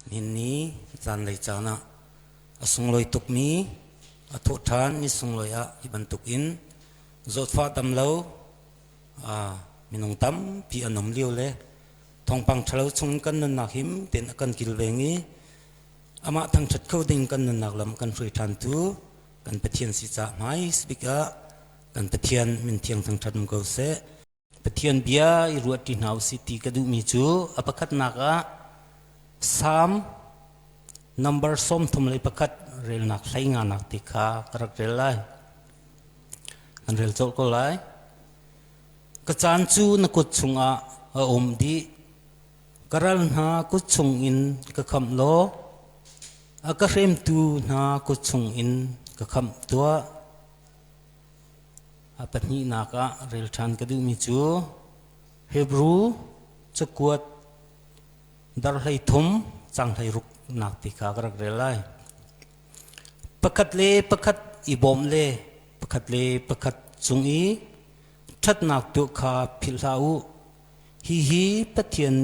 Nihin ni zanlei caan ah a sunglawi tukmi a thawhṭhan ni sunglawi ah hi bantukin zawtfah dam lo minung tampi an um lio le thawngpang ṭhalo chung kan nunnak him tein a kan kilveng i amah thangṭhat kho ding kan nunnak lam kan hruai ṭhantu kan Pathian si caah hmai bik ah kan Pathian min thiang thangṭhat um ko seh. Pathian bia i ruahṭi hna usih ti ka duhmi cu a pakhatnak ah Salm number 31 relnak hleinganak ti kha ka rak rel lai. Kan rel colh ko lai. Ka caan cu na kut chungah a um dih. Ka ral hna kut chungin ka khamh law a ka hremtu hna kut chungin ka khamh tuah. A pahnihnak ah rel ṭhan ka duhmi cu Hebru cakuat dar 13 cang 16 nak ti kha ka rak rel lai. Pakhat le pakhat i bawm le pakhat le pakhat cung i ṭhatnak tuah kha philh hlah u. Hihi Pathian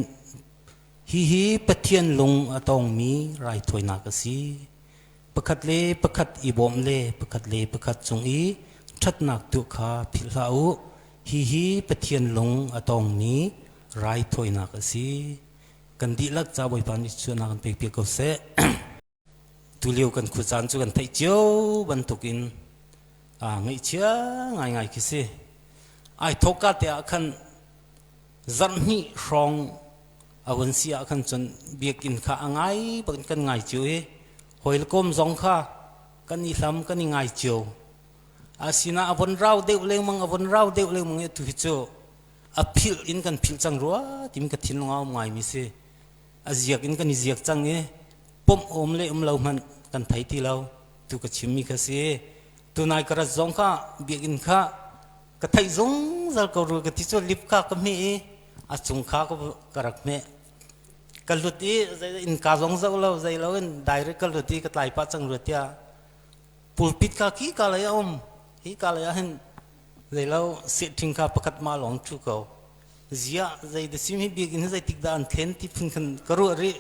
hihi Pathian lung a tongmi raithawinak a si. Pakhat le pakhat i bawm le pakhat le pakhat cung i ṭhatnak tuah kha philh hlah u. Hihi Pathian lung a tongmi raithawinak a si. Kan dihlak ca Bawipa nih chuahnak kan pek piak ko seh. Tulio kan khuacaan cu kan theih cio bantukin ngaihchia ngaingai khi si. Ai thawkka te ah khan zarh hnih hrawng a vun si ah khan cun biakinn kha a ngai bak kan ngai cio i hawikom zong kha kan i hlam kan i ngai cio. Asinain a von rau deuh lengmang a von rau deuh lengmang i atu hi cu a philh in kan philh cang rua timi ka thinlung a um ngaimi si. A ziak in kan i ziak cang i pumh um le um lo hmanh kan thei ti lo tu ka chimmi kha si. Tunai ka rat zong kha biakinn kha ka theih zungzal ko rua ka ti cu lip kha ka hmeh i a cung kha ka rak hmeh. Ka lut i innka zong zoh lo zei lo in direct ka lut i ka tlai pah cang rua tiah pulpit kha khi ka lei a um hi ka lei ah hin zei lo sehṭhing kha pakhat ma lawng ṭhu ko ziah zei da sim hi biakinn hi zeitik dah an thlen ti phun khan ka ruah rih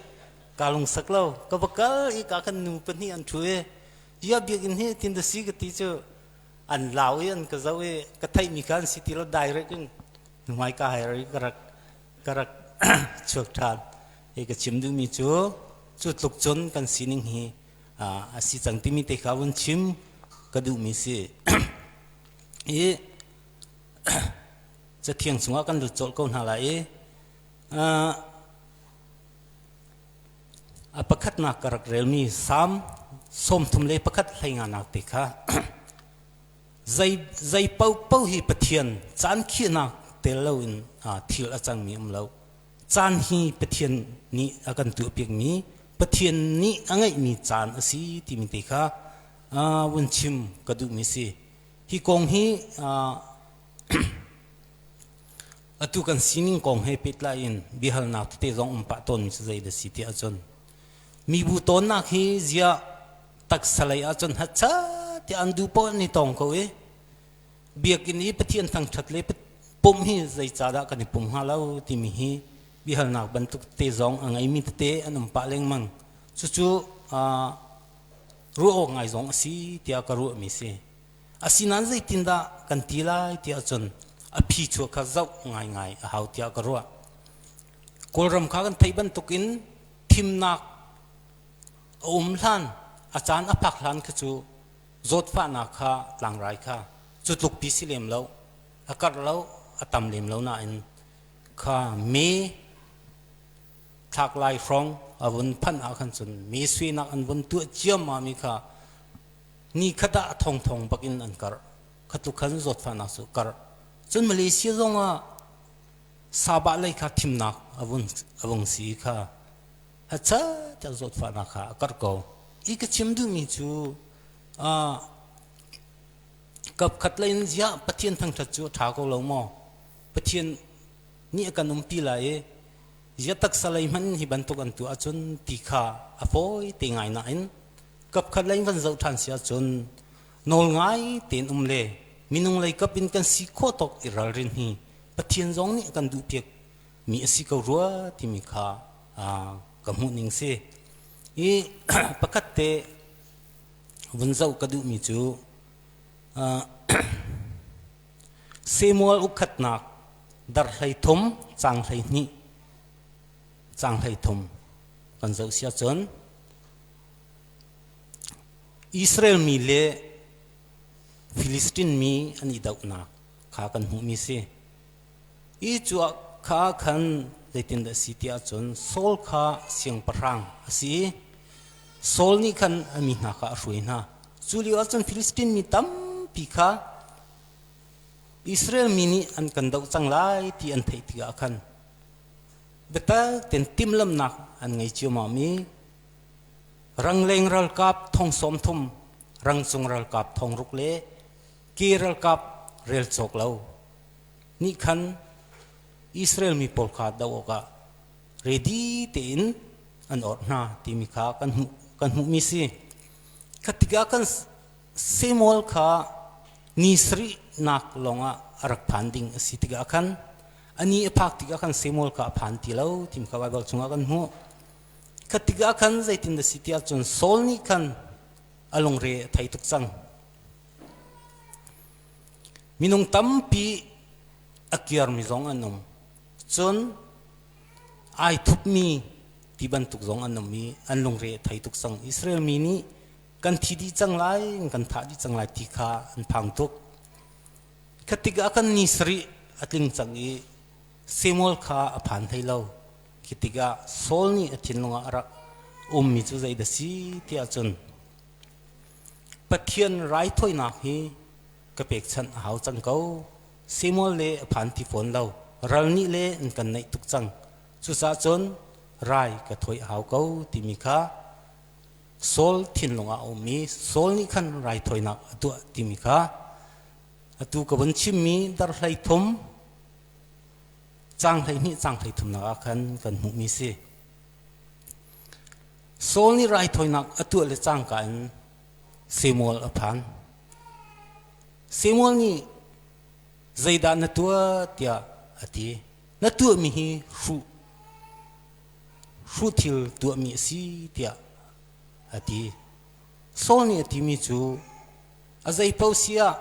ka lungsak lo ka va kal i ka khan nu pahnih an ṭhu i ziah biakinn hi tin da si ka ti cu an lau i an ka zoh i ka theihmi kha an si ti lo direct in hmai ka hai ri ka rak ka rak chuak ṭhan hi ka chim duhmi cu cu tluk cun kan sining hi a si cang timi te kha vun chim ka duhmi si i cathiang chungah kan lut colh ko hna lai i a pakhatnak ka rak relmi Salm 31 hleinganak te kha zei zei paohpaoh hi Pathian caan khihnak tel loin thil a cangmi um lo. Caan hi Pathian nih a kan tuahpiakmi Pathian nih a ngeihmi caan a si timi te kha vun chim ka duhmi si. Hi kong hi atu kan sining kong he pehtlai in biahalnak tete zong um pah tawnmi cu zei dah si ti ahcun mibu tawnnak hi ziah taksa lei ahcun hacha tiah an duh paoh an i tong ko i biakinn i Pathian thangṭhat le pumh hi zeicahdah kan i pum hnga lo timi hi biahalnak bantuk te zong a ngeimi tete an um pah lengmang. Cucu ruah awk ngai zong a si tiah ka ruahmi si. Asinain zeitindah kan ti lai tiah cun a phi chuah kha zoh ngaingai a hau tiah ka ruah. Kawlram kha kan theih bantukin thimnak a um hlan, a caan a phak hlan kha cu zawtfahnak kha tlangrai kha cu tluk pi si lem lo, a karh lo, a tam lem lo nain kha me thlak lai hrawng a vun phanh ah khan cun me suinak an vun tuah ciammam i kha ni khat ah a thongthong bak in an karh. Kha tluk khan zawtfahnak cu karh. Cun Malaysia zong ah Sabah lei kha thimnak a vun a vung si kha hacha tiah zawtfahnak kha a karh ko. I ka chim duhmi cu kap khat lei in ziah Pathian thangṭhat cu a ṭha ko lo maw? Pathian nih a kan umpi lai i zia taksa lei hmanh hi bantuk an tuah ahcun ti kha a fawi te ngai nain kap khat lei in kan zoh ṭhan si ahcun nawl ngai tein um le minung lei kap in kan si khawh tawk i ralrin hi Pathian zong nih a kan duhpiak mi a si ko rua timi kha ka hmuh ning si. I pakhat te vun zoh ka duhmi cu Samuel ukhatnak dar 13 cang 12 cang 13 kan zoh sia cun Israel mi le Filistin mi an i dohnak kha kan hmuhmi si. I cu kha khan zeitindah a si ti ahcun Saul kha siangpahrang a si i Saul nih khan a mi hna kha a hruai hna. Cu lio ahcun Filistin mi tampi kha Israel mi nih an kan doh cang lai ti an theih tikah khan biatak tein timhlamhnak an ngei ciammam i rangleng ralkap thong 30, rangcung ralkap thong ruk le ke ralkap rel cawk lo nih khan Israel mi pawl kha doh awkah ready tein an orh hna timi kha kan hmuh kan hmuhmi si. Kha tikah kan Samuel kha ni sarihnak lawngah a rak phan ding a si tikah khan a ni a phak tikah khan Samuel kha a phan ti lo timi kha Baibal chungah kan hmuh. Kha tikah khan zeitin dah si ti ahcun Saul nih khan a lungre a thei tuk cang. Minung tampi a kiarmi zong an um. Cun ai thupmi ti bantuk zong an um i an lungre a thei tuk cang. Israel mi nih kan thi dih cang lai, kan thah dih cang lai ti kha an phang tuk. Kha tikah kan ni sarih a tling cang i Samuel kha a phan hlei lo. Khi tikah Saul nih a thinlung ah a rak ummi cu zeidah si tiah cun Pathian raithawinak hi ka pekchanh a hau cang ko. Samuel le a phan ti fawn lo. Ral nih le an kan naih tuk cang. Cucaah cun rai ka thawi a hau ko timi kha Saul thinlung ah a um i Saul nih khan raithawinak a tuah timi kha atu ka vun chimmi dar 13 caang 12 caang 33nak ah khan kan hmuhmi si. Saul nih raithawinak a tuah le cangka in Samuel a phan. Samuel nih zeidah na tuah tiah a ti. Na tuahmi hi hruh hruh thil tuahmi a si tiah a ti. Saul nih a timi cu a zei paoh si ah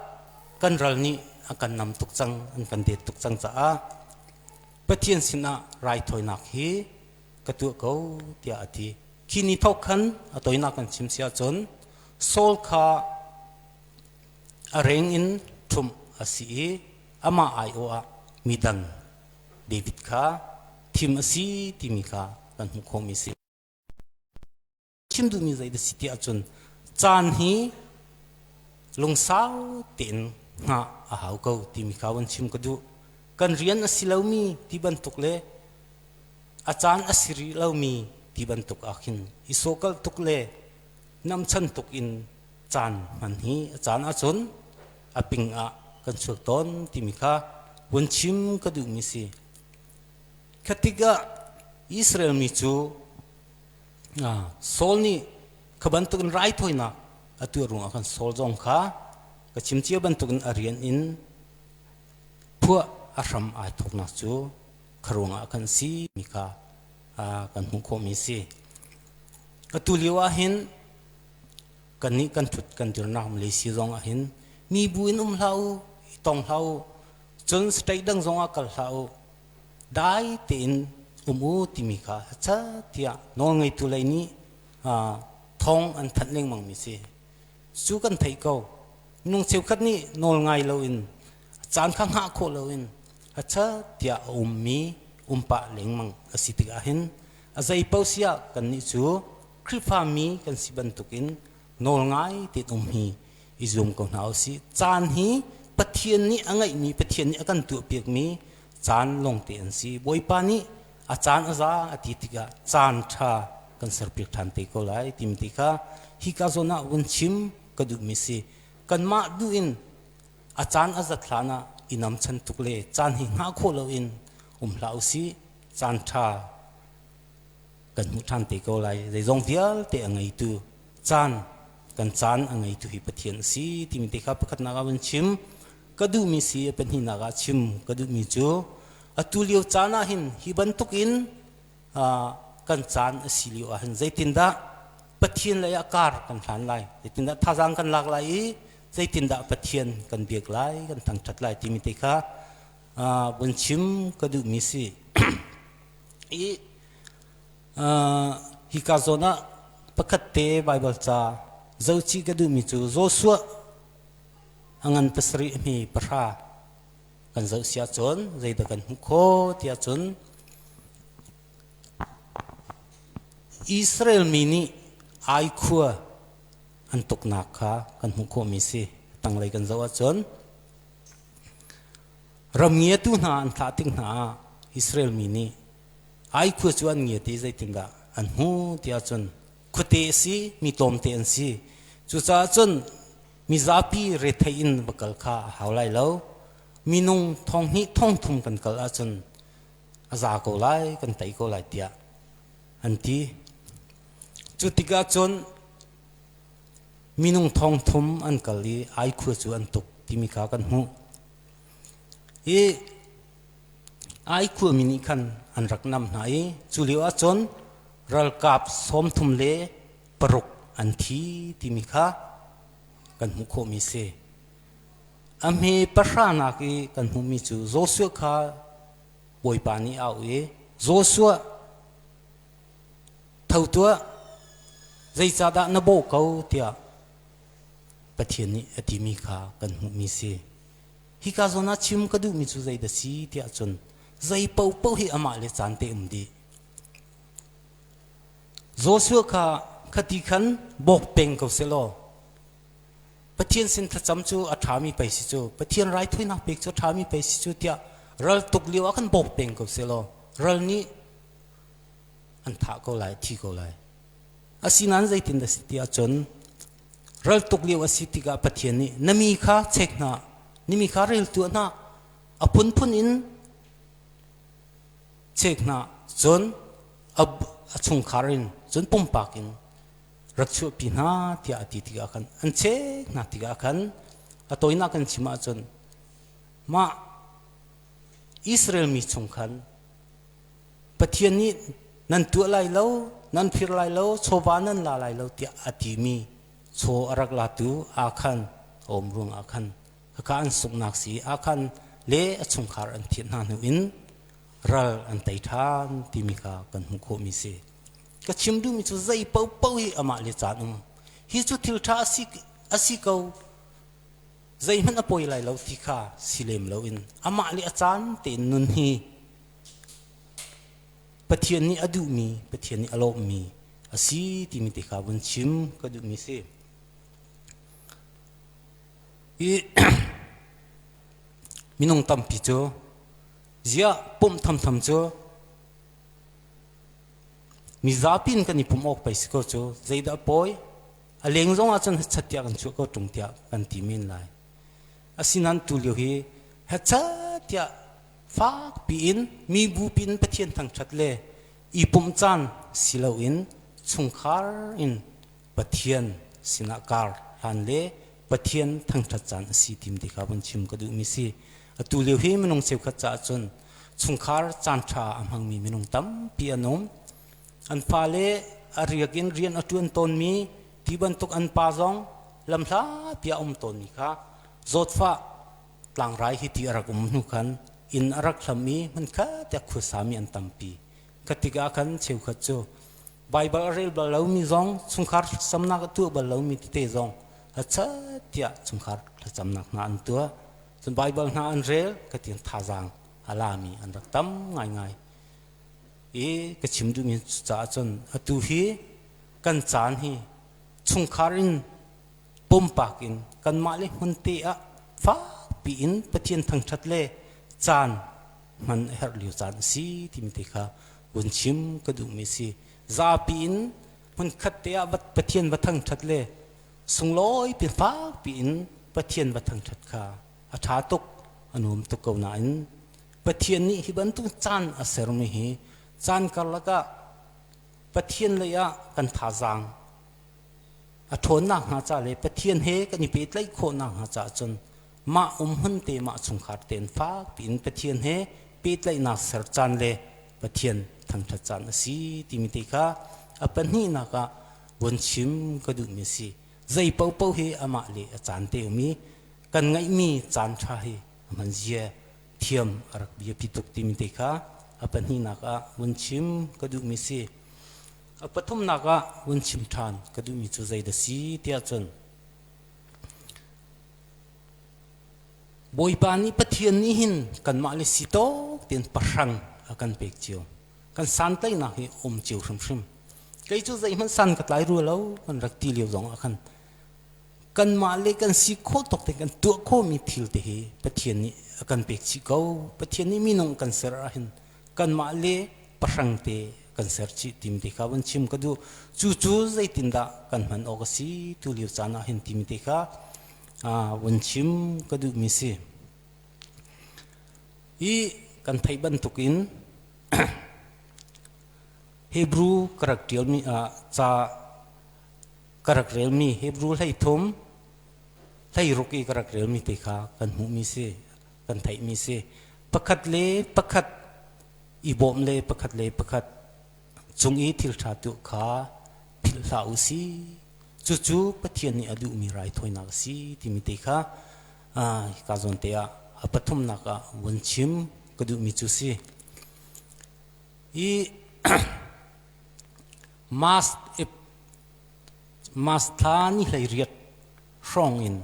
kan ral nih a kan nam tuk cang, an kan det tuk cang caah Pathian sinah raithawinak hi ka tuah ko tiah a ti. Khi ni thawk khan a toinak kan chim si ahcun Saul kha a reng in ṭhumh a si i amah aiawh ah midang David kha thim a si timi kha kan hmuh khawhmi a si. Chim duhmi zei dah si ti ahcun caan hi lungsau tein hngah a hau ko timi kha van chim ka duh. Kan rian a si lomi ti bantuk le a caan a si rih lomi ti bantuk ah khin i sawkal tuk le namchan tuk in caan hman hi a caan ahcun a ping ah kan chuak tawn timi kha vun chim ka duhmi si. Kha tikah Israel mi cu Saul nih kha bantukin raithawinak a tuah ruangah khan Saul zong kha ka chim cia bantukin a rian in phuah a hram ai thawknak cu kha ruangah khan si mi kha kan hmuh khawhmi si. Atu lio ah hin kannih kan thut kan dirnak Malaysia zong ah hin mi bu in um hlah u, i tong hlah u, cun state dang zong ah kal hlah u, dai tein um u timi kha ca tiah nawlngeitu lei nih thawng an thanh lengmang mi si. Cu kan theih ko. Minung cheukhat nih nawl ngai loin caan kha hngah khawh loin a cha tiah a ummi um pah lengmang a si tikah hin a zei paoh si ah kannih cu Khrihfami kan si bantukin nawl ngai tein um hi i zuam ko hna usih. Caan hi Pathian nih a ngeihmi, Pathian nih a kan tuahpiakmi caan lawngte an si. Bawipa nih a caan a za a ti tikah caan ṭha kan serpiak ṭhan te ko lai timi ti kha hika zawn ah vun chim ka duhmi si. Kanmah duh in a caan a zat hlan ah i namchan tuk le caan hi hngah khawh loin um hlah usih. Caan ṭha kan hmuh ṭhan te ko lai. Zeizong vialte a ngeitu caan kan caan a ngeitu hi Pathian a si timi te kha pakhatnak ah vun chim ka duhmi si a pahnihnak ah chim ka duhmi cu atu lio caan ah hin hi bantukin kan caan a si lio ah hin zeitindah Pathian lei ah kar kan hlan lai, zeitindah thazaang kan lak lai i zeitindah Pathian kan biak lai, kan thangṭhat lai timi te kha vun chim ka duhmi si. I hika zawn ah pakhat te Baibal ca zohchih ka duhmi cu Joshua a ngan pasarih hme pahra kan zoh si ahcun zeidah kan hmuh khawh tiah cun Israel mi nih Ai khua an tuknak kha kan hmuh khawhmi si. Tanglei kan zoh ahcun ram ngiatu hna an thlah tik hna ah Israel mi nih Ai khua cu an ngiat i zeitindah an hmu tiah cun khuate a si, mi tlawmte an si. Cucaah cun mizapi rethei in va kal kha a hau lai lo. Minung thong hnih thong thum kan kal ahcun a za ko lai, kan tei ko lai tiah an ti. Cu tikah cun minung thong thum an kal i ai khua cu an tuk timi kha kan hmuh. I ai khuami nih khan an rak nam hna i cu lio ah cun ralkap 36 an thi timi kha kan hmuh khawhmi si. A hme pahranak i kan hmuhmi cu Joshua kha Bawipa nih a auh i Joshua tho tuah zeicahdah na bawh ko tiah Pathian nih a timi kha kan hmuhmi si. Hika zawn ah chim ka duhmi cu zeidah si tiah cun zei paohpaoh hi amah le caan te um dih. Joshua kha khati khan bawk peng ko selaw Pathian sin thlacam cu a ṭhami pei si cu Pathian raithawinak pek cu a ṭhami pei si cu tiah ral tuk lio ah khan bawk peng ko selaw ral nih an thah ko lai thi ko lai. Asinain zeitin dah si ti ahcun ral tuk lio a si tikah Pathian nih na mi kha check hna, na mi kha rel tuah hna, a phunphun in check hna, cun a chungkhar in cun pumpak in rak chuahpi hna tiah a ti tikah khan an chek hna tikah khan a tawinak kan chim ahcun mah Israel mi chung khan Pathian nih nan tuah lai lo, nan phir lai lo, chawva nan la lai lo tiah a timi chaw a rak latu Akhan a um ruangah khan khakha an sunghnak si Akhan le a chungkhar an thianh hna hnu in ral an tei ṭhan timi kha kan hmuh khawhmi si. Ka chim duhmi cu zei paohpaoh hi amah le caan um. Hi cu thil ṭha a si ko, zeihmanh a poi lai lo ti kha si lem loin amah le a caan tein nun hi Pathian nih a duhmi, Pathian nih a lawmhmi a si timi te kha vun chim ka duhmi si. Hi minung tampi cu ziah pumh thamtham cu mizapi in kan i pumh awk pei si ko cu zeidah pawi a leng zong ah cun chat tiah kan chuah ko ṭung tiah kan ti men lai. Asinain tu lio hi hechat tiah Fakpi in mibu pin Pathian thangṭhat le i pumh caan si loin chungkhar in Pathian sinah kar hlan le Pathian thangṭhat caan a si tim ti kha vun chim ka duhmi si. Atu lio hi minung cheukhat caah cun chungkhar caanṭha a hmangmi minung tampi an um. An fale a riak in rian a ṭuan tawnmi ti bantuk an pa zong lamhla tiah a um tawnmi kha zawtfah tlangrai hi ti a rak um hnu khan inn a rak hlam i hmunkhat tiah khuasami an tampi. Kha tikah khan cheukhat cu Baibal a rel bal lomi zong chungkhar thlacamnak a tuah bal lomi tete zong hachat tiah chungkhar thlacamnak hna an tuah. Cun Baibal hna an rel ka tiang thazaang a lami an rak tam ngaingai. I ka chim duhmi caah cun atu hi kan caan hi chungkhar in pumpak in kanmah le hmunte ah fakpi in Pathian thangṭhat le caan hman a herh lio caan a si timi te kha vun chim ka duhmi si. Zapi in hmunkhat te ah Pathian va thangṭhat le sunglawi pi fakpi in Pathian va thangṭhat kha a ṭha tuk, a nuam tuk ko nain Pathian nih hi bantuk caan a sermi hi caan karlak ah Pathian lei ah kan thazaang a ṭhawnnak hnga ca le Pathian he kan i pehtlaih khawhnak hnga caah cun mah umhmun te mah chungkhar tein fak piin Pathian he pehtlaihnak ser caan le Pathian thangṭhat caan a si timi te kha a pahnihnak ah. Von chim ka duhmi si. Zei paohpaoh hi amah le a caan te um i kan ngeihmi caan ṭha hi a hman zia thiam a rak biapi tuk timi te kha a pahnihnak ah vun chim ka duhmi si. A pathumnak ah vun chim ṭhan ka duhmi cu zei dah si tiah cun Bawipa nih Pathian nih hin kanmah le si tawk tein pahrang a kan pek cio. Kan santlaihnak hi um cio hrimhrim. Kei cu zeihmanh san ka tlai rua lo kan rak ti lio zong ah khan kanmah le kan si khawh tawk te kan tuah khawhmi thil te hi Pathian nih a kan pek chih ko. Pathian nih minung kan ser ahhin kanmah le pahrang te kan ser chih timi te kha vun chim ka duh. Cu cu zeitindah kan hman awk a si tu lio caan ah hin timi te kha vun chim ka duhmi si. Hi kan theih bantukin Hebrew ka rak ṭialmi ca ka rak relmi Hebrew 13 16 i ka rak relmi te kha kan hmuhmi si, kan theihmi si. Pakhat le pakhat i bawm le pakhat le pakhat cung i thil ṭha tuah kha philh hlah u si. Cucu Pathian nih a duhmi raithawinak a si timi te kha hika zawn te ah a pathumnak ah vun chim ka duhmi cu si. Hi Mas Mas thla ni 18 hrawng in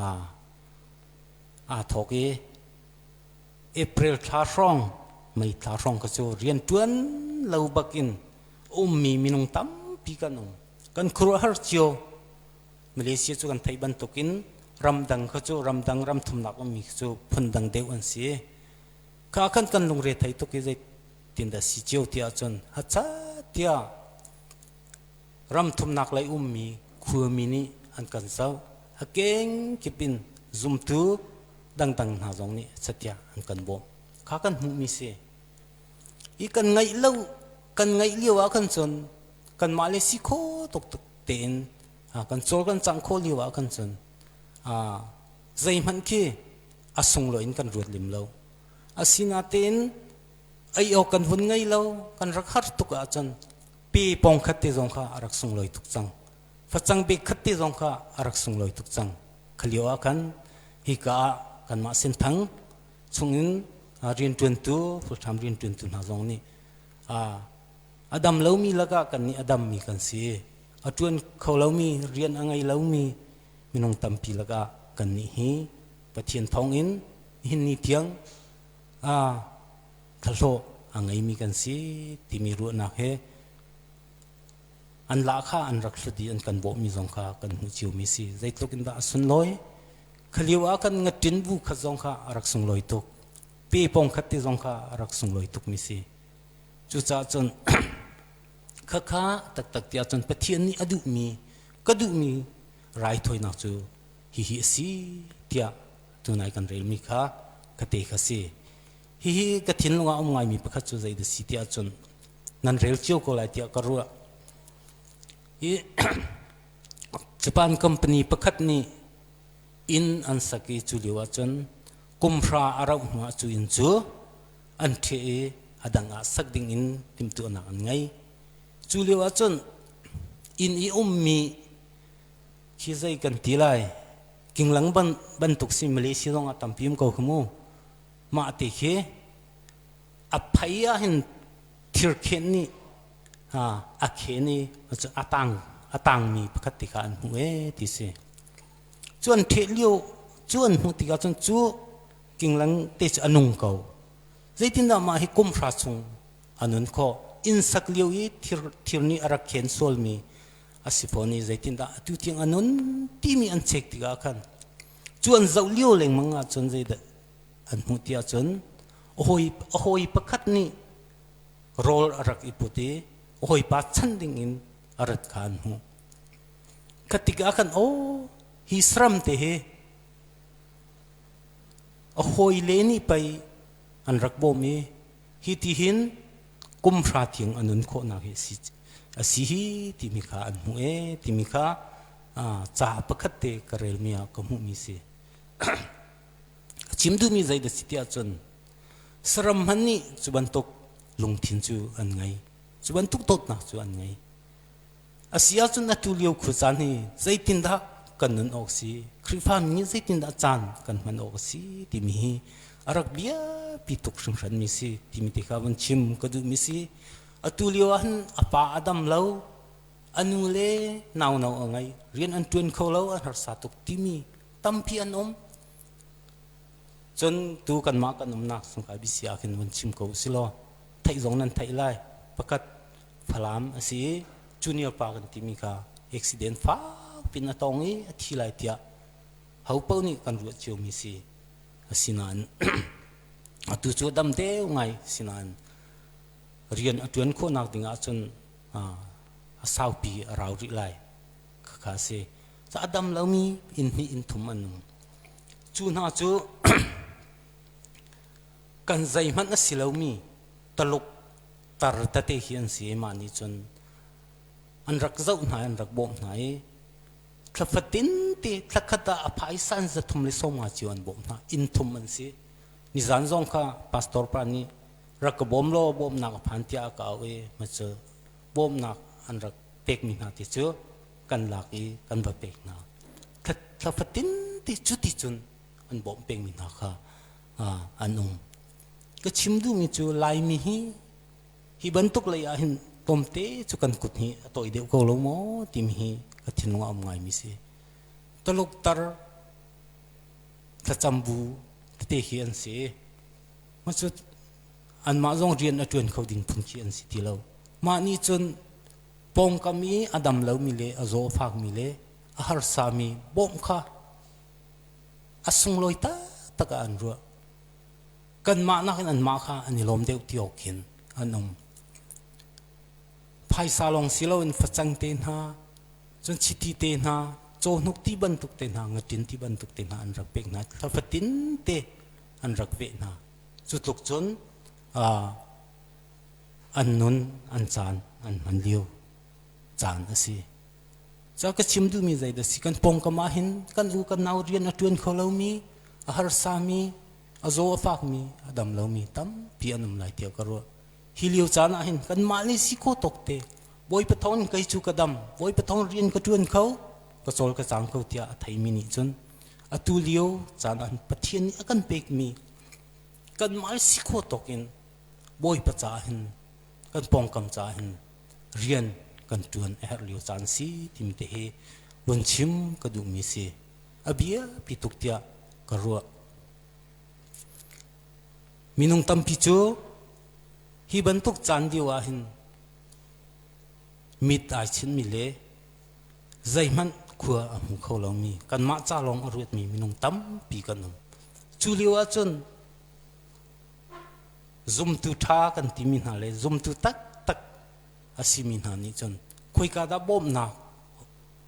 aa thawk i April thla hrawng May thla hrawng kha cu rianṭuan lo bakin ummi minung tampi kan um. Kan khuaruahhar cio. Malaysia cu kan theih bantukin ramdang kha cu ramdang ram thumnak ummi kha cu phundang deuh an si. Kha khan kan lungre thei tuk i zeitindah si cio ti ahcun hacha tiah ram thumnak lei ummi khuami nih an kan zoh. A kengkip in zumtu dangdang hna zong nih satiah an kan bawmh. Kha kan hmuhmi si. I kan ngaih lo kan ngaih lio ah khan cun kanmah le si kho tuk tuk tein kan cawl kan cang khawh lio ah khan cun zeihmanh khi a sunglawi in kan ruat lim lo. Asinain ei awk kan vun ngei lo, kan rak har tuk ahcun pe pong khat te zong kha a rak sunglawi tuk cang. Facang bik khat te zong kha a rak sunglawi tuk cang. Kha lio ah khan hika ah kanmah Senthang chungin rianṭuantu, full-time rianṭuantu hna zong nih a dam lomi lakah kannih a dammi kan si. A ṭuan kho lomi, rian a ngei lomi minung tampi lakah kannih hi Pathian thawngin nihin ni tiang thlahlawh a ngeimi kan si timi ruahnak he an lah kha an rak hlut i an kan bawhmi zong kha kan hmuh ciomi si. Zeitluk in dah a sunlawi. Kha lio ah kan ngaṭin bu khat zong kha a rak sunglawi tuk. Pe pong khat te zong kha a rak sunglawi tukmi si. Cucaah cun khakha taktak tiah cun Pathian nih a duhmi ka duhmi raithawinak cu hihi a si tiah tunai kan relmi kha ka te kha si. Hihi ka thinlung ah um ngaimi pakhat cu zei dah si tiah cun nan rel cio ko lai tiah ka ruah. Hi Japan company pakhat nih inn an sak i cu lio ah cun kum hra a rauh hnu ah cu inn cu an ṭheh i a dang ah sak ding in timhtuahnak an ngei. Cu lio ah cun inn i ummi khi zei kan ti lai kinglang bantuk si Malaysia zong ah tampi um ko khi mu. Mah te khi a phei ah hin thirkhen nih a khen i a tang a tangmi pakhat ti kha an hmuh ee ti si. Cu an ṭheh lio cu an hmuh tikah cun cu kinglang te cu a nung ko. Zeitindah mah hi kum hra chung a nun khawh? Inn sak lio i thir, thir nih a rak khen sualmi a si fawn i zeitindah atu tiang a nun timi an check tikah khan cu an zoh lio lengmang ahcun zeidah an hmuh ti ahcun a hawi, a hawi pakhat nih rawl a rak i put i a hawipa chan dingin a rat kha an hmuh. Kha tikah khan aw hi saram te hi a hawile nih pei an rak bawm i hi ti hin kum hra tiang a nun khawhnak hi a si hi timi kha an hmuh ee timi kha ca pakhat te ka relmi ah ka hmuhmi si. A chim duhmi zei dah si tiah cun saram hmanh nih cu bantuk lungthin cu an ngei. Cu bantuk dawtnak cu an ngei. A si ahcun atu lio khuacaan hi zeitindah kan nun awk si, Khrihfami nih zeitindah caan kan hman awk a si timi hi a rak biapi tuk hringhranmi si timi te kha vun chim ka duhmi si. Atu lio ahhin a pa a dam lo, a nu le nauno a ngei, rian an ṭuan kho lo, an harsa tuk timi tampi an um. Cun tu kanmah kan umnak sungkai bisi ah khin vun chim ko usilaw theih zong nan theih lai. Pakhat Falam a si i junior pa kan timi kha accident fak pin a tong i a thi lai tiah ho paoh nih kan ruah ciomi si. Asinain atu cu dam deuh ngai sinain rian a ṭuan khawhnak ding ahcun a saupi a rau rih lai. Khakha a si. A dam lomi inn hnih inn thum an um. Cu hna cu kan zeihmanh a si lomi Taluk tar tete hi an si i mah nih cun an rak zoh hna i an rak bawmh hna i thla fatin te thla khat ah a phaisa an 350 cio an bawmh hna. Inn thum an si. Nizan zong kha pastor pa nih rak ka bawm law bawmhnak a phan tiah a ka auh i ma cu bawmhnak an rak pekmi hna ti cu kan lak i kan va pek hna. Thla fatin te cu ti cun an bawmh pengmi hna kha an um. Ka chim duhmi cu Laimi hi hi bantuk lei ah hin tlawmte cu kan kut hi a tawi deuh ko lo maw timi hi ka thinlung ah a um ngaimi si. Taluk tar thlacam bu tete hi an si. Ma cu anmah zong rian a ṭuan kho ding phun khi an si ti lo. Mah nih cun pawngkam i a dam lomi le a zaw a fakmi le a harsami bawmh kha a sunglawi taktak ah an ruah. Kanmah nakin anmah kha an i lawm deuh ti awk khin an um. Phaisa lawng si loin facang te hna, cun chiti te hna, cawhnuk ti bantuk te hna, ngaṭin ti bantuk te hna an rak pek hna. Thla fatin te an rak veh hna. Cu tluk cun an nun, an caan an hman lio caan a si. Ca ka chim duhmi zeidah si kan pawngkam ah hin kan u kan nau rian a ṭuan kho lomi, a harsami, a zaw a fakmi, a dam lomi tampi an um lai tiah ka ruah. Hi lio caan ah hin kanmah le si kho tawk te Bawipa thawng in kei cu ka dam, Bawipa thawng rian ka ṭuan kho, ka cawl ka cang kho tiah a theimi nih cun atu lio caan ah hin Pathian nih a kan pekmi kanmah le si kho tawk in Bawipa caah hin kan pawngkam caah hin rian kan ṭuan a herh lio caan si timi te hi vun chim ka duhmi si. A biapi tuk tiah ka ruah. Minung tampi cu hi bantuk caan lio ah hin mit ai chinmi le zeihmanh khua a hmu kho lomi kanmah ca lawng a ruatmi minung tampi kan um. Cu lio ahcun zumtu ṭha kan timi hna le zumtu taktak a simi hna nih cun khoika dah bawmhnak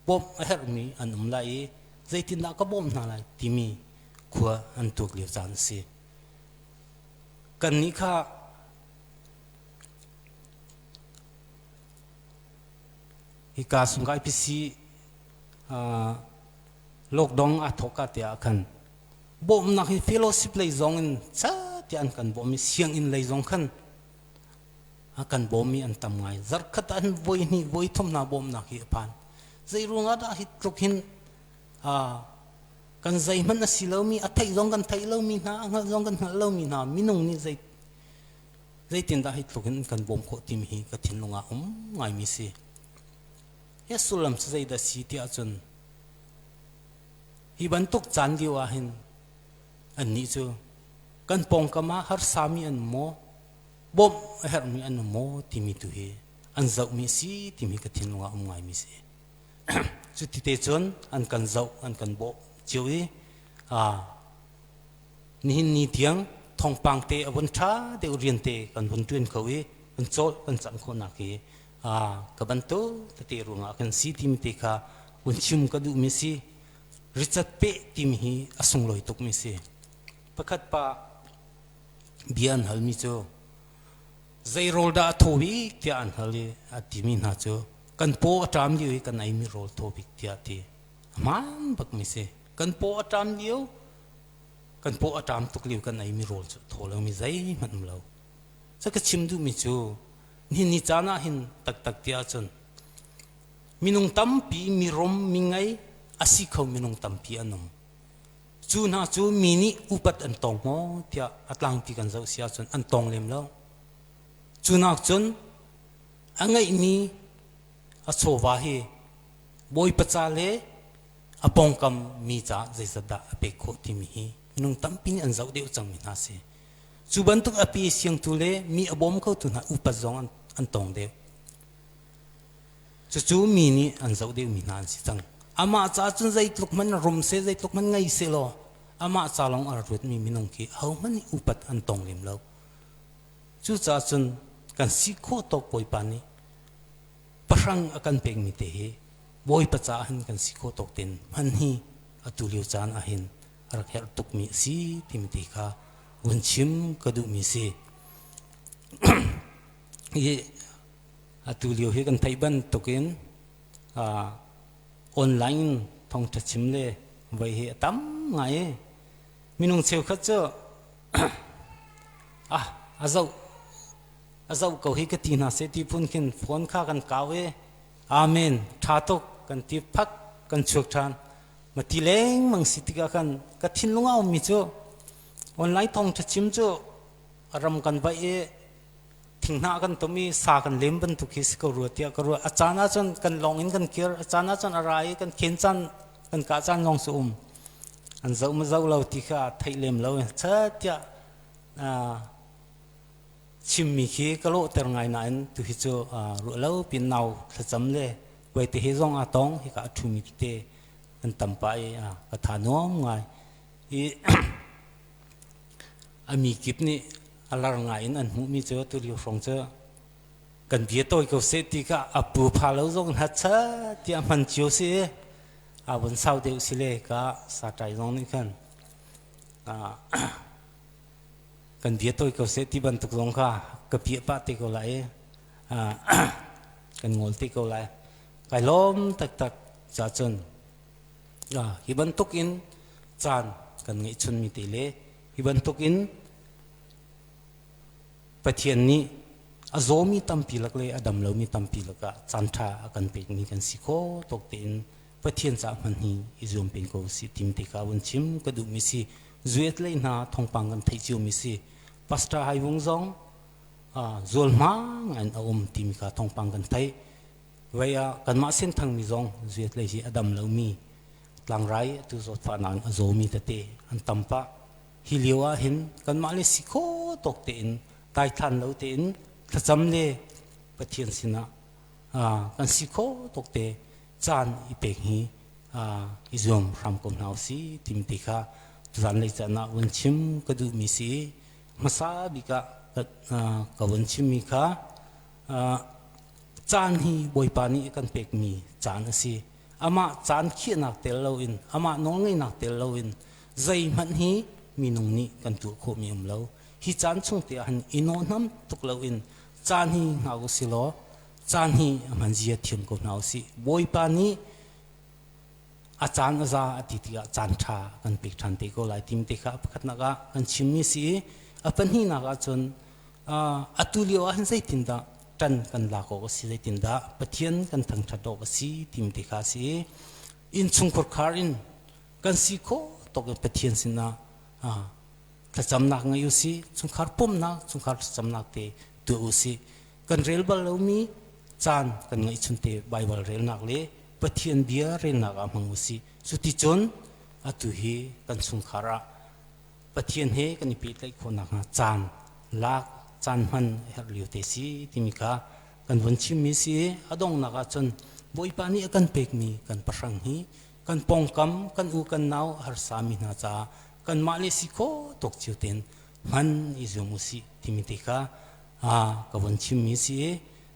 bawmh a herhmi an um lai i zeitindah ka bawmh hna lai timi khua an tuak lio caan a si. Kannih kha hika sungkai IPC lockdown aa thawk ka tiah khan bawmhnak hi fellowship lei zong in ca tiah an kan bawm i sianginn lei zong khan a kan bawmmi an tam ngai. Zarhkhat ah hin voi hnih voi thum hna bawmhnak hi a phan. Zei ruangah dah hi tluk hin kan zeihmanh a si lomi a theih zong kan theih lomi hna a hngalh zong kan hngalh lomi hna minung nih zei zeitindah hi tluk in kan bawm khawh timi hi ka thinlung ah um ngaimi si. Hi sullam cu zeidah si tiah cun hi bantuk caan lio ah hin annih cu kan pawngkam ah harsami an maw bawmh a herhmi an um maw timi tu hi an zohmi si timi ka thinlung ah um ngaimi si. Cuti te cun an kan zoh an kan bawh cio i nihin ni tiang thawngpang te a vun ṭha deuh rian te kan vun ṭuan kho i kan cawl kan cang khawhnak hi ka bantuk tete ruangah kan si timi te kha vun chim ka duhmi si. Ricat peh timi hi a sunglawi tukmi si. Pakhat pa bia an halmi cu zei rawl dah a thaw bik tiah an hal i a timi hna cu kan paw a ṭam lio i kan eimi rawl thaw bik tiah a ti. A hmaan bakmi si. Kan paw a ṭam lio, kan paw a ṭam tuk lio kan eimi rawl cu a thaw lomi zeihmanh um lo. Cu ka chim duhmi cu nihin ni caan ah hin taktak ti ahcun. Minung tampi mirum mingei a si kho minung tampi an um. Cu hna cu mi nih upat an tong maw tiah a tlangpi kan zoh si ahcun an tong lem lo. Cu nak cun a ngeihmi a chawva hi Bawipa ca le a pawngkam mi ca zeizat dah a pek khawh timi hi minung tampi nih an zoh deuh cangmi hna si. Cu bantuk a pe siangtu le mi a bawm khotu hna upat zong an tong deuh. Cucu mi nih an zoh deuhmi hna an si cang. Amah ca cun zeitluk hmanh rum seh, zeitluk hmanh ngei seh law amah ca lawng a ruatmi minung khi ahohmanh nih upat an tong lem lo. Cucaah cun kan si khawh tawk Bawipa nih pahrang a kan pekmi te hi Bawipa caah hin kan si khawh tawk tein hman hi atu lio caan ah hin a rak herh tukmi a si timi te kha vun chim ka duhmi si. Hi atu lio hi kan theih bantukin online thawngṭha chim le voi hi a tam ngai i minung cheukhat cu ah a zoh a zoh ko hi ka ti hna seh ti phun khin phone kha kan kau i amen ṭha tuk kan ti phak kan chuak ṭhan ma ti lengmang si tikah khan ka thinlung a ummi cu online thawngṭha chim cu ram kan vaih i thinghnah kan tom i sa kan lem bantuk hi si ko rua tiah ka ruah. A caan ahcun kan lawng in kan kir, a caan ahcun a ra i kan khen caan, kan kah caan lawng cu um. An zoh ma zoh lo ti kha theih lem lo. Chat tiah chimmi khi ka lawhter ngai nain tu hi cu ruah lo pin nau thlacam le kuaite he zong aa tong hika a ṭhumi tete an tam pah i ka tha nuam ngai. I a mi kip nih a lar ngai in an hmuhmi cu tulio hrawng cu kan bia tawi ko seh ti kha a pu pha lo zong hna cha tiah hman cio si a vun sau deuh si le ka satai zong nih khan kan bia tawi ko seh ti bantuk zong kha ka piah pah te ko lai kan ngol te ko lai. Kai lawm taktak ca cun hi bantuk in caan kan ngeihchunmi te le hi bantuk in Pathian nih a zawmi tampi lak le a dam lomi tampi lakah caanṭha a kan pekmi kan si kho tawk tein Pathian caah hman hi i zuam peng ko si tim te kha vun chim ka duhmi si. Zuet lei hna thawngpang kan theih ciomi si. Pastor Hai Vung zong zualhma ngai in a um timi kha thawngpang kan theih. Vei ah kanmah senthangmi zong zuet lei hi a dam lomi tlangrai atu zawtfahnak in a zawmi tete an tam pah. Hi lio ah hin kanmah le si kho tawk tein daithlan lo tein thlacam le Pathian sinah kan si kho tawk te caan i pek hi i zuam hram ko hna usih timi te kha zanlei caan ah vun chim ka duhmi si. Hmasa bik ah ka vun chimmi kha caan hi Bawipa nih a kan pekmi caan a si. Amah caan khiahnak tel loin, amah nawlngeihnak tel loin zeihmanh hi minung nih kan tuah khawhmi um lo. Hi caan chung te ah hin i nawhnam tuk loin caan hi hngak u si law caan hi a hman zia thiam ko hna usih. Bawipa nih a caan a za a ti tikah caan ṭha kan pek ṭhan te ko lai tim te kha pakhatnak ah kan chimmi si i a pahnihnak ah cun atu lio ah hin zeitindah ṭan kan lak awk a si, zeitindah Pathian kan thangṭhat awk a si tim te kha a si i innchungkhar khar in kan si khawh tawk in Pathian sinah thlacamnak ngei u sih, chungkhar pumhnak, chungkhar thlacamnak te tuah u sih. Kan rel bal lomi caan kan ngeihchun te Baibal relnak le Pathian bia relnak ah hmang u sih. Cuticun atu hi kan chungkhar ah Pathian he kan i pehtlaih khawh nakhnga caan lak caan hman a herh lio te si timi kha kan vun chimmi si. A donghnak ah cun Bawipa nih a kan pekmi kan pahrang hi kan pawngkam kan u kan nau a harsami hna caah kanmah le si khawh tawk cio tein hman i zuam u sih timi te kha ka vun chimmi si i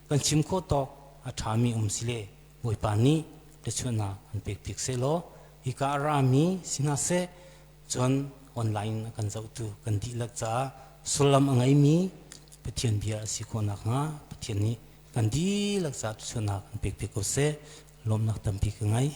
kan chim khawh tawk a ṭhami um si le Bawipa nih thluachuahnak an pek bik sehlaw hika a rami si hna seh, cun online a kan zohtu kan dihlak caah sullam a ngeimi Pathian bia a si khawh nakhnga Pathian nih kan dihlak caah thluachuahnak an pek bik ko seh. Lawmhnak tampi ka ngei.